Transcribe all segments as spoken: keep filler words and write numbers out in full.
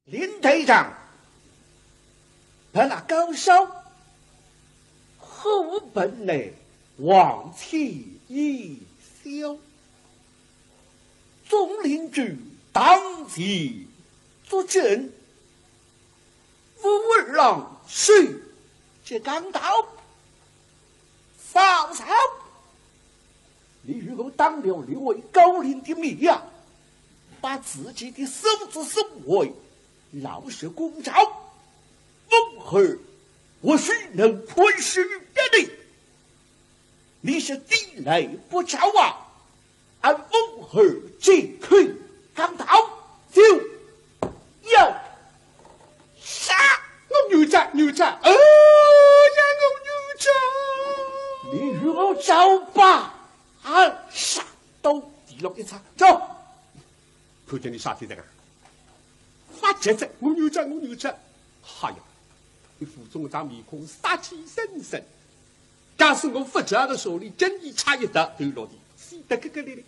林台上，拨勒高烧，火盆内黄芪一烧。众邻居当即作证，武二郎手执钢刀，嫂嫂，你与我当了六位高邻的面呀，把自己的所作所为老实供招，武二或许能宽恕于你。你是抵赖不招啊，俺武二这口钢刀就要杀。我牛哉，牛哉，哎呀，我牛哉！你与我招吧！啊，杀，刀提了一插，走。 看见你啥体这个？发急哉，我牛哉，我牛哉！哎呀，你武松搿张面孔杀气森森。假使我勿招个说，你真的差一刀头落地，死得咯咯哩哩。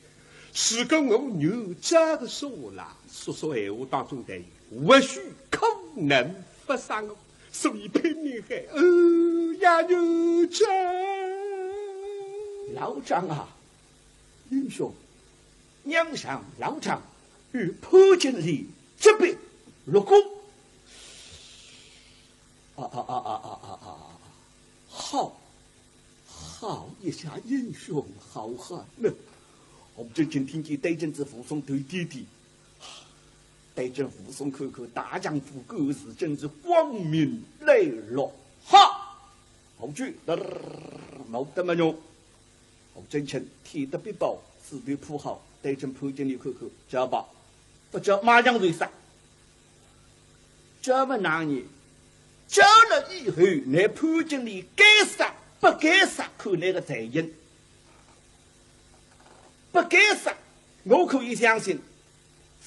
如果我牛哉个说啦，说说闲话当中带有，或许可能勿杀我，所以拼命喊，哎呀，牛哉！老张啊，英雄， 娘上老丈与潘金莲执笔录供。啊啊啊啊啊啊啊啊！好，好一下英雄好汉呢！吴真卿听见对阵仔武松头低低，对准武松看看，大丈夫干事真是光明磊落。好，好句，嘚儿，毛得没用。 吴真卿提得笔包，纸头铺好，对准潘金莲看看，招吧，勿招马上就杀。招么哪能？招了以后，乃潘金莲该杀不该杀，看乃个罪行。不该杀，我可以相信，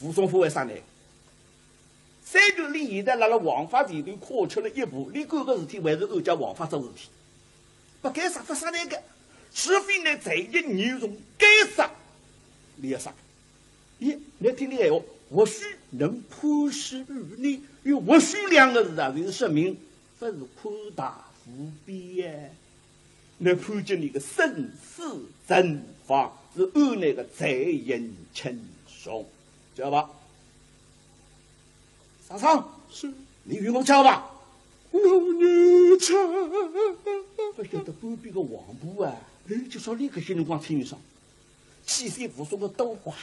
武松勿会杀你。 虽然伊现在辣辣王法前头跨出了一步，伊干个事体还是按照王法做事体。不该杀勿杀那个，除非乃罪行严重，该杀，伊要杀。伊，乃听伊闲话，或许能宽恕于你，有或许两个字啊，就是说明勿是宽大无边呀。 乃潘金莲个生死存亡是按乃个罪行轻重，晓得吧？嫂嫂，是。你与我招吧。我与你招。勿晓得半边个王婆啊，哎，就说伊搿歇辰光清爽。 气息武松个刀刮，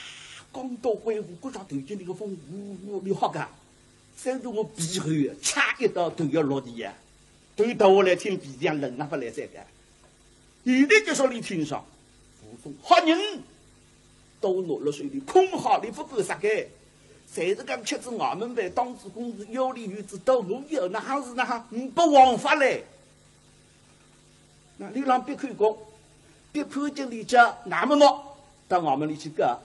刚刀刮过，刮着头颈里个风，呜呜，你好个，虽然我鼻后差一刀头要落地呀，头倒下来听鼻子像冷啊勿来三个。现在就说伊清爽，武松吓人，刀拿了手里空好，伊勿敢撒开，侪是讲吃仔衙门饭，当仔公事，腰里有仔刀，我要哪哼是哪哼，呒不王法嘞。 那伊让逼口供，逼潘金莲招，那么喏，到衙门里去告，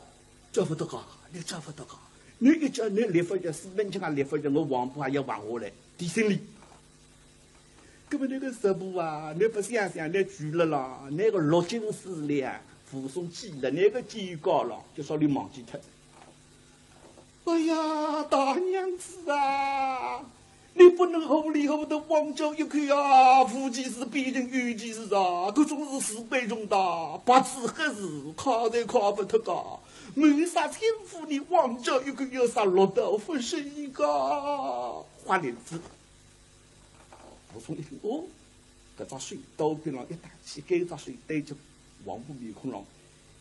招勿得告，伊招勿得告。伊一招，伊立法院，西门庆也立法院，我王婆也要还下来，提醒伊。搿么伊个说法啊，伊勿想想，伊拒了啦，伊个落井水了，武松记了，伊个警告了，就说伊忘记脱。 哎呀，大娘子啊，你不能糊里糊涂枉招一口啊！无其事必定有其事啊，搿种事事必重大，白纸黑字，敲侪敲勿脱个。谋杀亲夫，你枉招一口要杀六道勿是一个。花脸子。武松一听，哦，搿只手刀边浪一搭，去搿只手对着王婆面孔浪，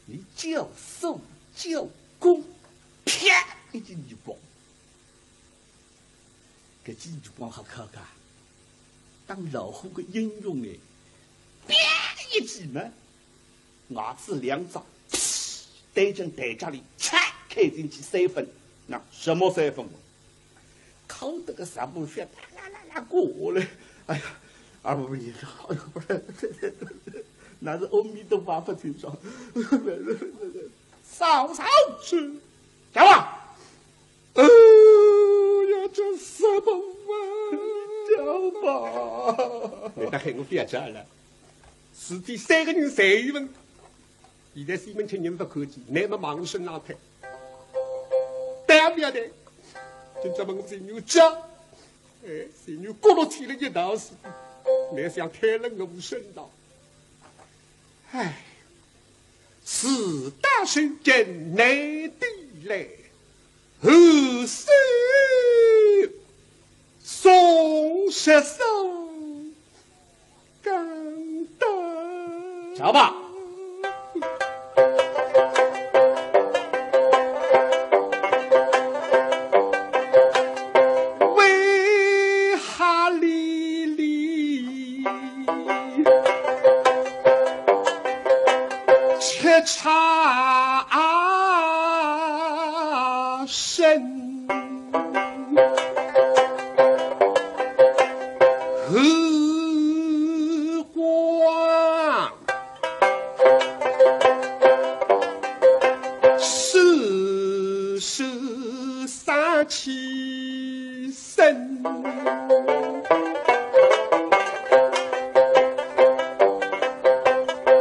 伊叫手叫功，啪，一记耳光。搿记耳光好看个，当老虎个英雄哎，啪一记嘛，牙齿两只，对准台脚里嚓开进去三分，那什么三分？敲得个啥物事，啦啦啦啦过来，哎呀，啊不不，哎呦，那是阿弥陀佛勿清爽，嫂嫂是，讲话。 哎呀，这什么啊？你讲吧。你大概我覅讲了。事体三个人侪有份，现在西门庆人勿看见，乃么忙身浪退。对啊，覅对。今朝么我情愿讲，哎，情愿骨碌天了一道死，哪想推了我身上。哎，自打受尽难抵赖，后世宋十三。 讲道。走吧。为哈里里，吃茶生。 后光，世事三七生，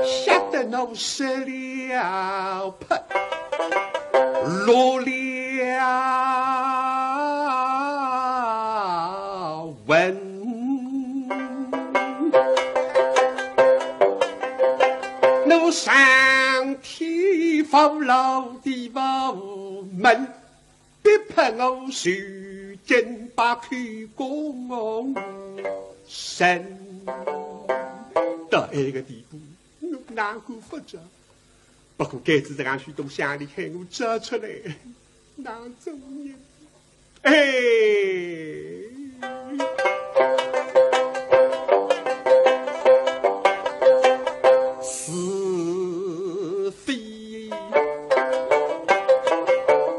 吓得我失了魄，落了 文。我上天发落的无门，逼迫我受尽百口供审。到埃个地步，我哪哼勿着？不过该次这样许多乡里喊我着出来，哪做人？ 哎，是非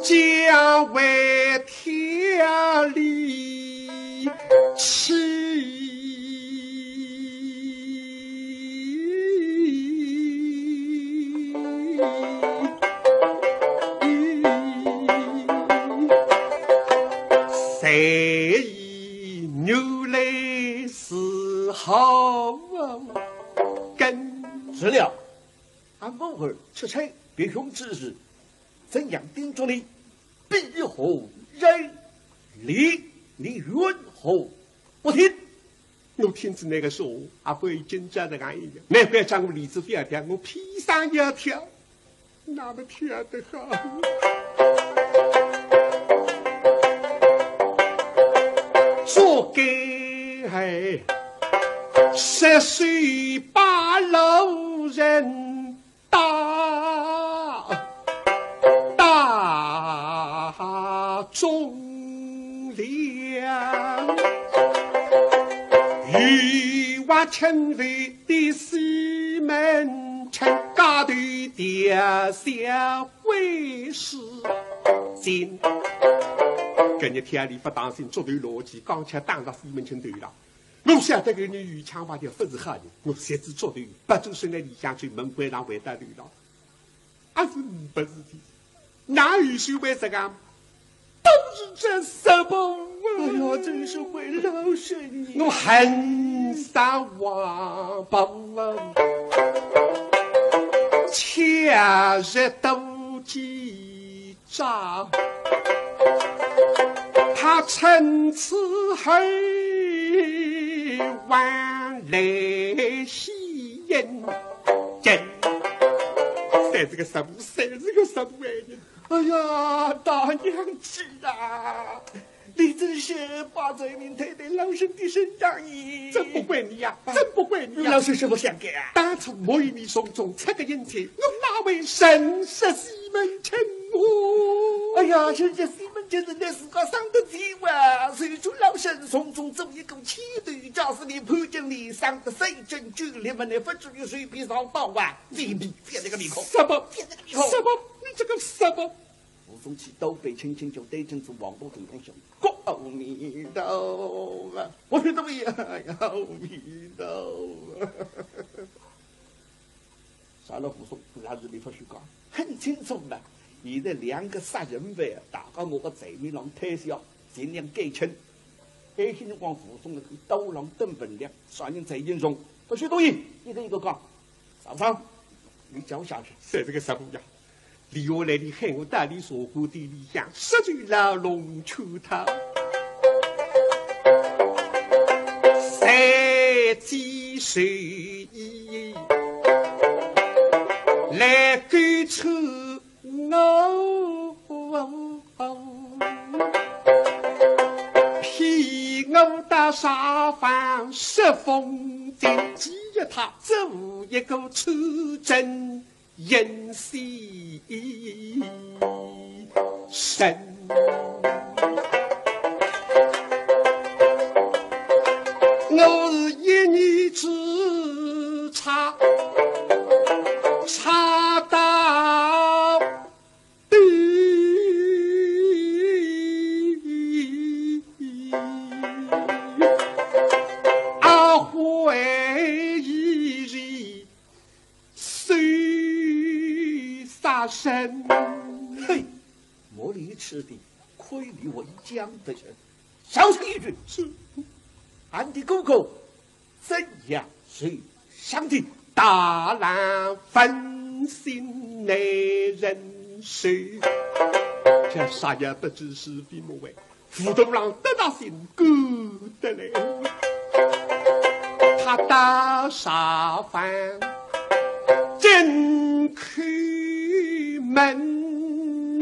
将为天理起。 谁以原来是好根？是了，俺武二出差避凶之时，怎样叮嘱你，必有后人，你，你缘何不听？ 我听仔倷个说话，阿会今朝实梗一样，难怪叫我里子覅跳，我偏生要跳，那么跳得好。做个哎，十岁八路人 打，打中了。欲望成为的西门庆，家头跌下会是心。搿日天里勿当心，竹头落去，刚巧打着西门庆头浪。 我晓得搿人有枪法，就勿是好人，我随仔竹头，拔出身来里向去，门关上回到头浪。阿是勿是的，哪有手会实梗？都是这什么啊？哎呀，真是会老神呀！我恨煞王八啊！前日都记 着，他趁此后往来戏言，真，三十个十五，三十个十五哎呀！哎呀，大娘子啊，你真是把罪名推在老身的身上耶！真不怪你呀，真不怪你呀！老身什么想干啊？当初我与你从中出个银钱，我哪会认识西门庆哦？哎呀，人家西门庆是拿自家生得气哇，谁知老身从中做一个气头，假使你潘金莲生得三针九粒嘛，你不至于随便上当哇！你，你，变这个面孔，什么？变这个面孔，什么？你这个什么？武松气到背，轻轻就对准仔王八头讲：“阿弥陀佛，阿弥陀佛。”啥了武松，拉住你不许讲，很清楚了。现在两个杀人犯，大家我个罪名浪推销，尽量减轻。埃些辰光武松辣海刀浪等分量，啥人最严重？不许多言，一个一个讲。曹操，你叫下去。三十个十五呀，留下来，倷喊我到倷茶馆店里向，说句牢笼圈套，三记手艺来勾出我，骗我到茶坊说风景，其实他只是一个出征 人死神。我是一念之差，差到底。懊悔一日 受杀身。嘿，没理由的，亏你为将的人，小心一句。是。俺的哥哥怎样受伤的？大郎分心难忍受。这啥也不知是非莫为。 武大郎得到信，赶得来。他到茶坊进叩门，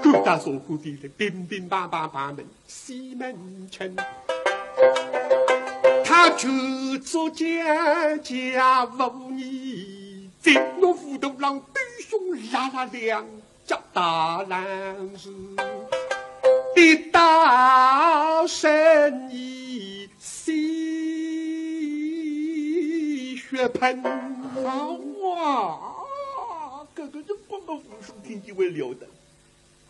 赶到茶馆店里，乒乒乓乓把门，西门庆。他就做家家无儿子，拿武大郎对胸拉拉两 叫大郎是跌倒身已鲜血喷。好啊，搿个辰光个武松听见还了得，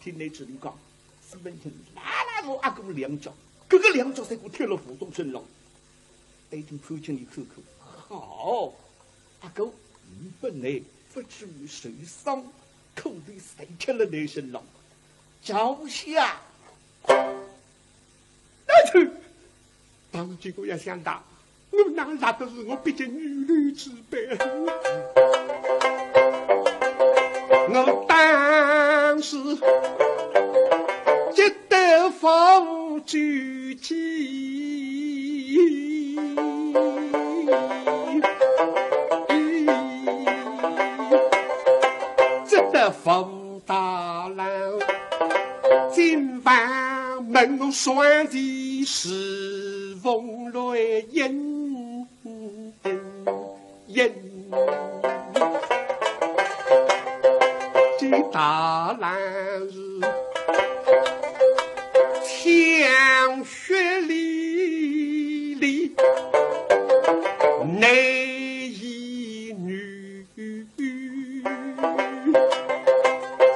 听倷这里讲，西门庆拉拉我阿哥两脚，搿个两脚侪给我踢了武松身浪。对听潘金莲看看，好， 阿哥，你本来不至于受伤，可是谁吃了你身浪？脚下，拿去！当时我也想到，我哪拉得住，我毕竟女流之辈。我当时急得无处去。 只得武大郎进房门，双膝侍奉来应应。这大郎是 鲜血淋漓，难以愈。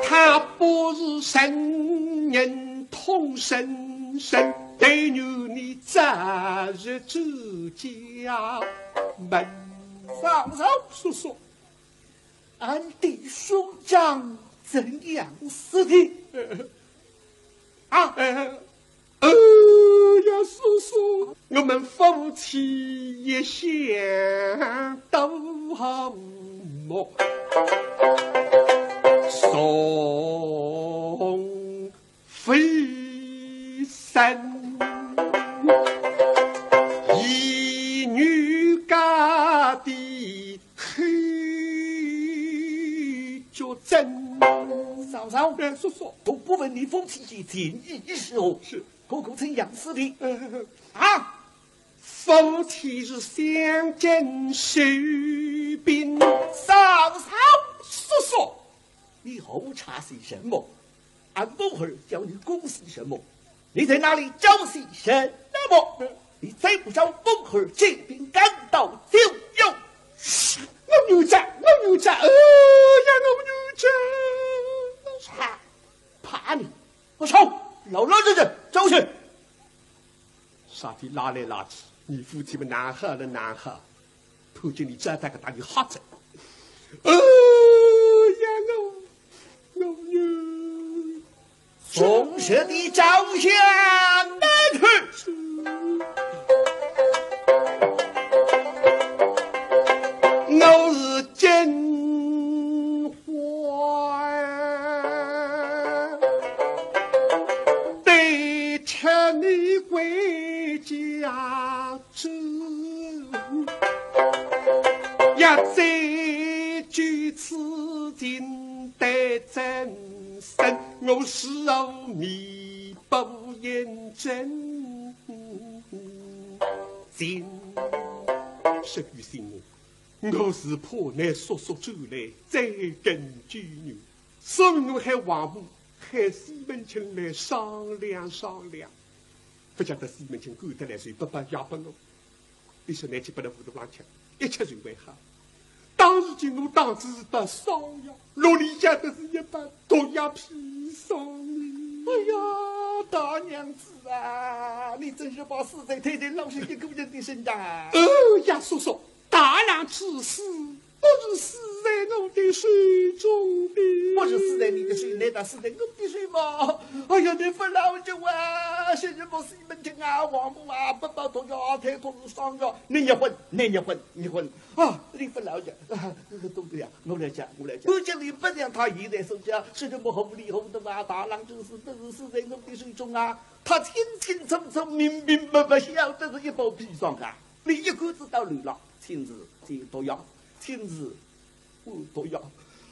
他不是圣人通圣僧，但愿你早日出家门。嫂嫂，叔叔，俺弟兄长怎样死的？啊？ 哎呀，叔叔，我们夫妻一向都和睦，从未曾以女家的 口角争。嫂嫂，哎，叔叔，我不问你夫妻间情谊如何，是。哥哥怎样死的？呃，啊，夫妻是相敬如宾。嫂嫂，叔叔，你胡扯些什么？ 俺武二叫你姑息什么？你在那里叫些什么？你再不叫武二，这边赶到九阳。我有账，我有账，哎呀，我有账。怕，怕你！我操，老老实实招去。啥体拉来拉去，你夫妻们难好了难好。 潘金莲再打个大你吓着。哎呀，我，我女。从实地照相那去。我是真再举此情对真身，我是无面不言真情。说句心里，我是怕倷叔叔转来再跟究你，所以我喊王婆，喊西门庆来商量商量。不晓得西门庆赶得来，就拨拨药拨我。 伊说拿去拨勒武大郎吃，一吃就会好。当时就拿当仔是包伤药，哪里晓得是一包毒药砒霜呢。哎呀，大娘子啊，你真是把死罪推在老身一个人的身上啊！哦呀，叔叔，大郎之死不是死在我的手中的。不是死在你的手，难道死在我的手吗？哎呀，你不老实啊，是什么西门庆啊，王婆啊，不包毒药，推脱是伤药，你也混，你也混，你混。 啊，你不了解，啊，这个东西啊，我来讲，我来讲。我讲你不讲，他现在说讲，是什么糊里糊涂啊，大郎之死不是死在我的手中啊，他清清楚楚、明明白白晓得是一包砒霜啊。你一个子到楼浪，亲自煎毒药，亲自灌毒药。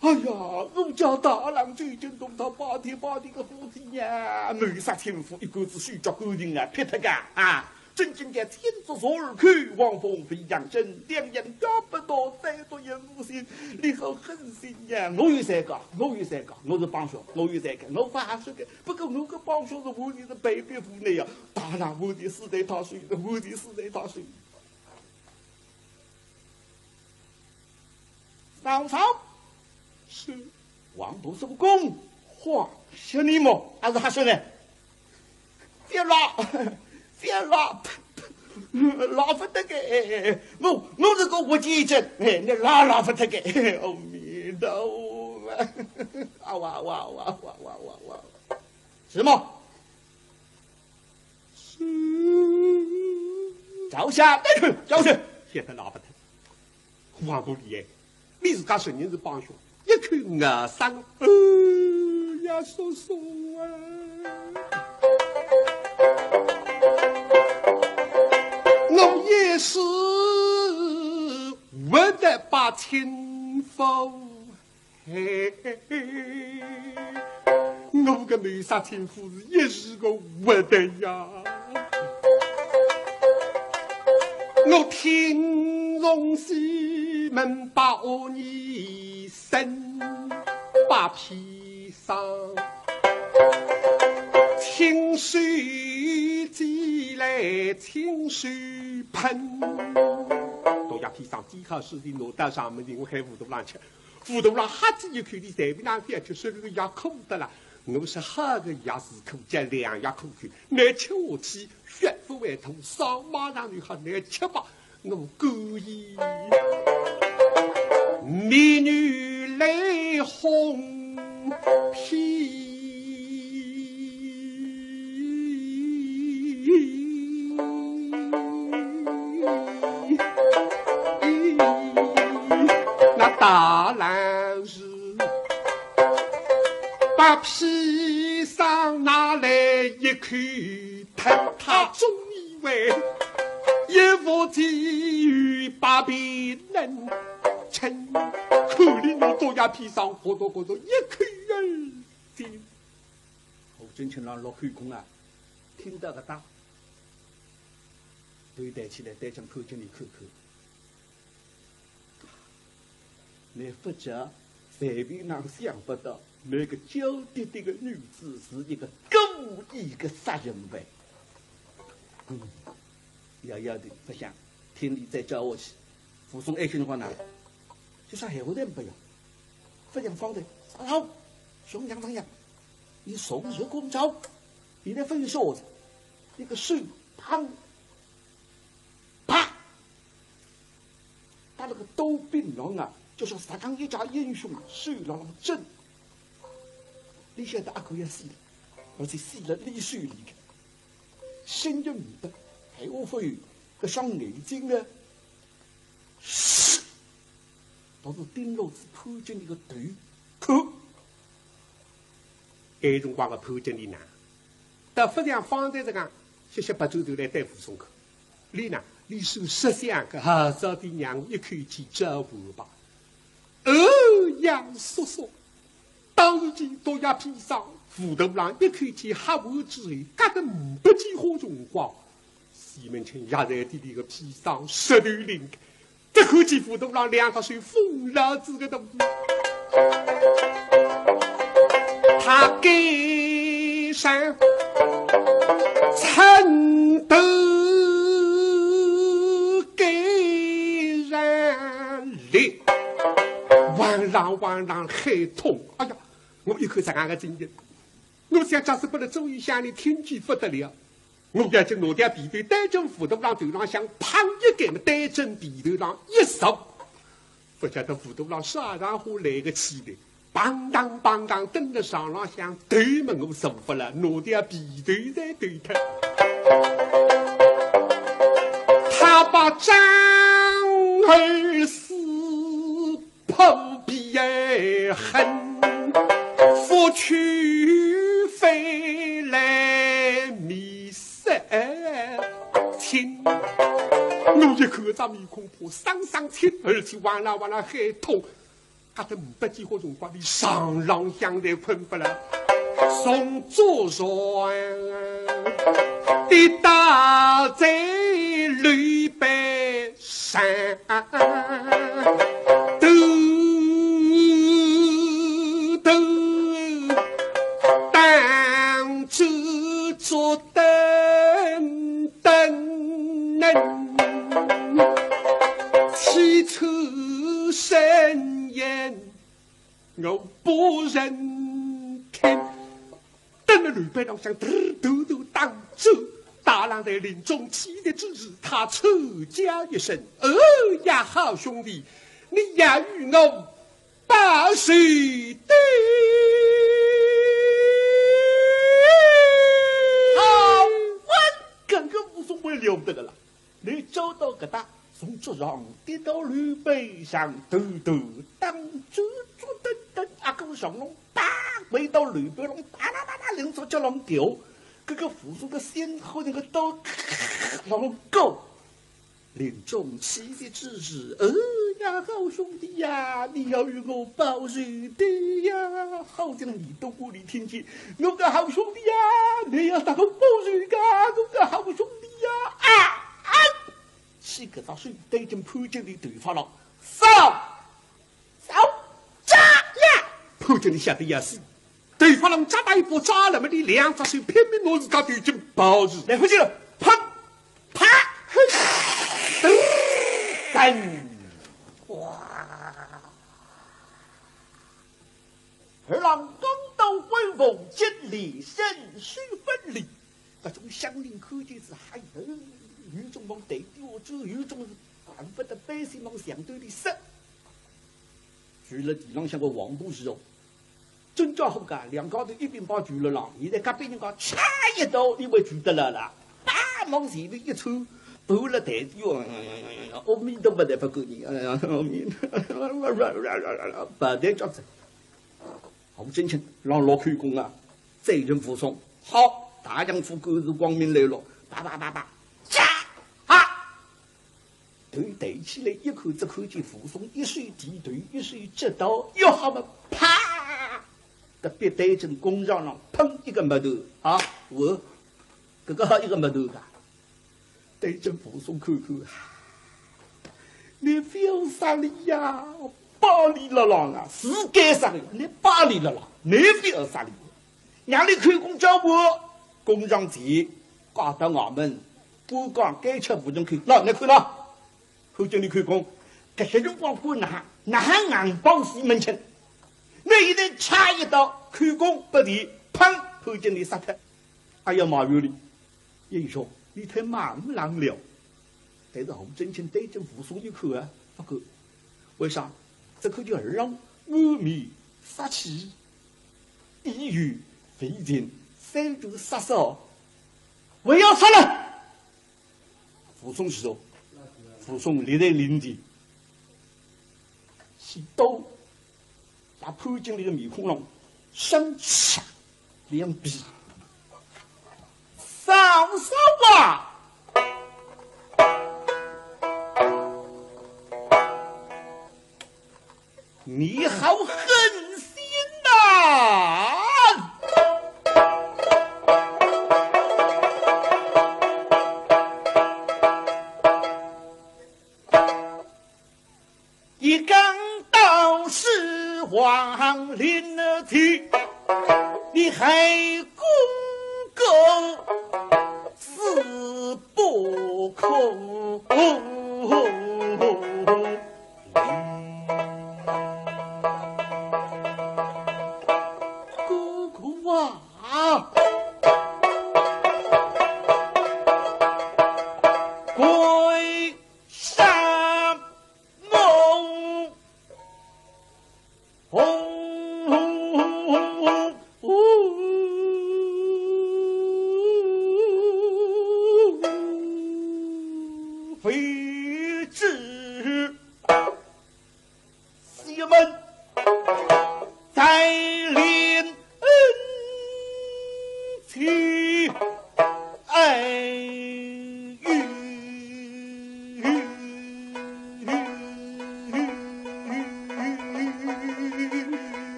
哎呀，我家大郎究竟同他八天八地个夫妻呀，谋杀亲夫，一个子手脚干净啊，撇脱个啊。 真正叫天作蛇而口，王凤飞扬身，两样要不到，再多也无心。你好狠心呀！我有三个，我有三个，我是帮凶，我有三个，我勿好说个。不过我个帮凶是我的是被逼无奈呀。大郎我的死在他手，我的死在他手。嫂嫂，是。王婆叔公，话说你么，还是还说呢？ 覅拉，覅拉，拉勿得个。我，我是个活结症，哎，你拉拉勿得个。阿弥陀佛。啊哇哇哇哇哇哇哇。什么？是。招下，带去，招去。现在拉勿得。 王婆厉害，你自家承认是帮凶，一口咬杀我。哎呀，叔叔啊！我也是为得把亲夫 嘿，我个谋杀亲夫是一时个活的呀。我听从西门八恶人生八砒霜，亲手煎来亲手喷。毒药砒霜煎好之后拿到上面，我喊武大郎吃。 武大郎喝仔一口，伊随便哪能勿吃，说搿个药苦得了。我说好个药是苦，叫良药苦口，侬吃下去，血勿会痛，伤马上就好，侬吃吧，我故意。美女泪红披。 那大郎是把砒霜拿来一口吞，他总以为一服之后百病能生。可怜我毒药砒霜，咕嘟咕嘟一口而尽。 我真正让落口供啊，听到个大，头抬起来，对着潘金莲看看。你不讲，随便哪想不到，那个娇滴滴的女子是一个故意的杀人犯。嗯，摇摇头，不想，听你再叫下去。武松埃歇辰光呢，就啥闲话侪没有，不讲方才，啊，好，熊杨张扬， 伊从实供招，伊来分手的，一个手，砰，啪，搭了个刀柄浪啊，就像实梗一家英雄手浪浪震。你晓得阿哥要死了，而且死了你手里的，声音没得，还有没有个双眼睛呢？ 倒是盯牢仔潘金莲个头看。埃辰光个潘金莲呢，倒勿像方才实梗，歇歇别转头来对武松看。伊呢，你说实相个，啊，早点让我一口气招完吧。哦，杨叔叔，当日间独夜砒霜，武大郎一口气喝完之后，隔得没几化辰光，西门庆压在地里个砒霜，舌头灵，只看见武大郎两只手封牢仔个肚皮。他该上，寸头该上裂，汪啷汪啷喊痛。哎呀，我一看这样个情形，我想假使拨了周瑜想呢，听见不得了。 我要紧拿条被头对准武大郎头浪向砰一盖么，对准被头浪一坐，不晓得武大郎啥场化来个气力，砰当砰当，登了床浪向，头么我坐不了，拿条被头侪抖脱。他把张二撕 破皮而恨，拂去飞来面色青。我一看搿张面孔怕生生青，而且哇啦哇啦喊痛，隔得没几化辰光，连床浪向侪困不了。从早上的大在刘备 山，嘟嘟当初做等等，汽车声音我不认听。 登了刘备浪向，嘟嘟嘟当走。大郎在临终气绝之时，他惨叫一声：“哦呀，好兄弟，你要与我报仇的。”好啊，搿个武松还了得个啦。 你走到搿搭，从桌上跌到刘备身浪，嘟嘟当走，坐等等，啊，搿个床浪，啪，回到刘备浪，啪啦啪啦，两只脚浪跳，搿个武松个心好像个刀，浪勾。临终气绝之时，哎呀，好兄弟呀，你要与我报仇的呀，好像耳朵管里听见，我个好兄弟呀，你要搭我报仇个，我个好兄弟呀，啊，啊！ 起搿只手对准潘金莲头发浪，扫，扫，抓呀！潘金莲吓得要死，头发浪抓到一把抓了么，伊两只手拼命拿自家头颈抱住，来回去了，砰，啪，噔，哇！二郎刚到关府，金莲身世分离。 搿种乡邻看见是，哎哟，有种望台底下走，有种是恨不得背心望墙头里塞。跪了地浪向个黄布是哦，真叫好个，两家头一并把跪了浪，现在隔壁人家差一刀，你会跪得了啦？啪，望前头一抽，趴了台底下，哎呀呀呀呀呀，阿弥陀佛，才勿够人，哎呀，阿弥陀佛，白带脚子。 吴真卿浪落口供啊，罪人武松，好，大丈夫官是光明磊落，啪啪啪啪，嚓，啊！头抬起来一看，只看见武松一手提头，一手执刀，要好么，啪！搿笔对准公堂浪，砰一个木头，啊，我，搿个好一个木头个。 对准武松看看，你覅杀俚呀，摆俚勒浪啊，是该杀个，你摆俚勒浪，你覅杀俚，让俚口供交拨我，公堂前，告到衙门，官讲该吃无人口，喏，你看喏，看见俚口供，搿歇辰光官哪，哪哼硬帮西门庆，你现在差一刀，口供不提，砰，潘金莲杀脱，哎呀，骂有理。 英雄，你太蛮横了。但是吴真卿对准武松一看啊，勿敢。为啥？只看见二郎满面杀气，意犹未尽，三拳杀手，还要杀了。武松是说，武松立在领地，起刀 辣潘金莲个面孔浪生气两笔。嫂嫂啊！你好狠心呐！你刚到是王林的地，你还公狗死不可。哥哥啊！跪下！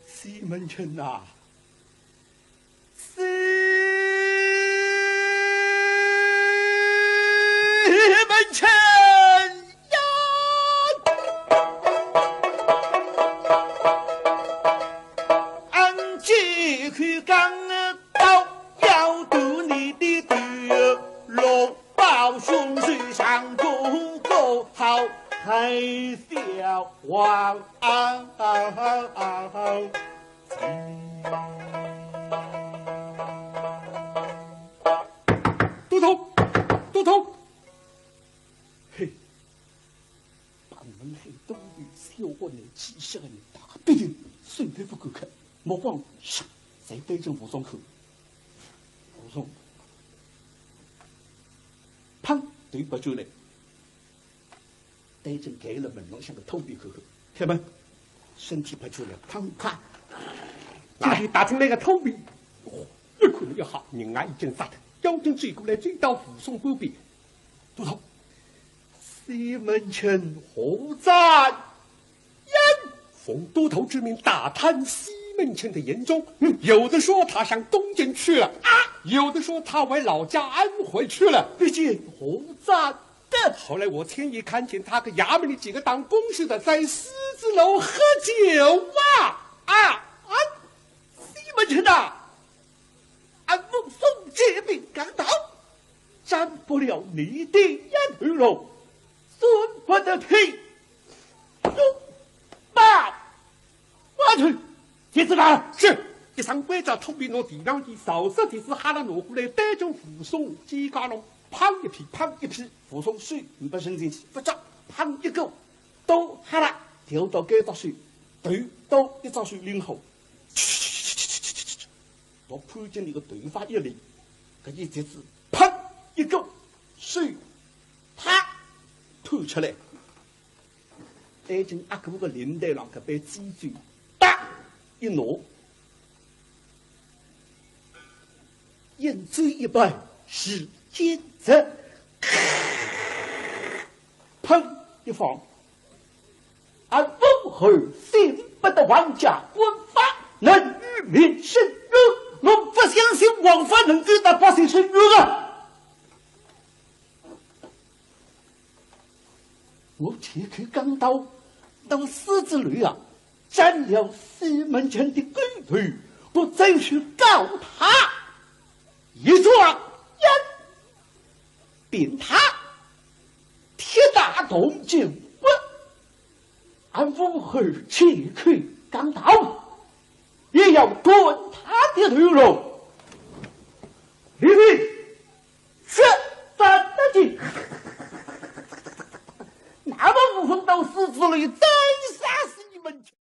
西门庆呐，西门庆呀！俺这口钢刀要断你的头喽！ 包兄弟相公公好，还笑王。都头，都头。嘿，把门黑东西，小伙子气势个人，大个必定，手都不敢开，目光上，侪对准武松看。武松 砰，头别转来，对准开了门浪向个土壁看看，开门，身体别转来，砰，啪，哎，踏进来个土壁，哦，一看了一吓，人啊已经杀脱，腰身转过来，追到武松旁边。都头，西门庆何在？ 呀，奉都头之命打探西门庆的行踪，嗯，有的说他向东京去了，啊，有的说他回老家安徽去了，毕竟何在的。后来我亲眼看见他跟衙门里几个当公事的在狮子楼喝酒啊，啊，啊，西门庆呐，俺武松这柄钢刀，斩不了你的冤头喽，算不得的。 走吧，快去！接着打。是。一声关照，土壁拿地上的扫帚、铁丝哈拉拿过来，对准武松肩胛浪，砰一劈，砰一劈，武松手没伸进去，不着，砰一个，刀哈拉调到该只手，头刀一只手拎好，拿潘金莲个头发一拎，搿一截子，砰一个，手啪吐出来。 对准阿哥个领带浪搿把尖嘴，啪一拿，银子一般是金子，砰一放。俺武二信不得王家官法，能与民伸冤，我不相信王法能够拿百姓伸冤啊！ 我这口钢刀到狮子楼啊，斩了西门庆的狗头，我再去告他一状，呀，并他铁打铜筋骨，俺武二这口钢刀也要断他的头了。立定，是，站得起。那么武松到狮子里走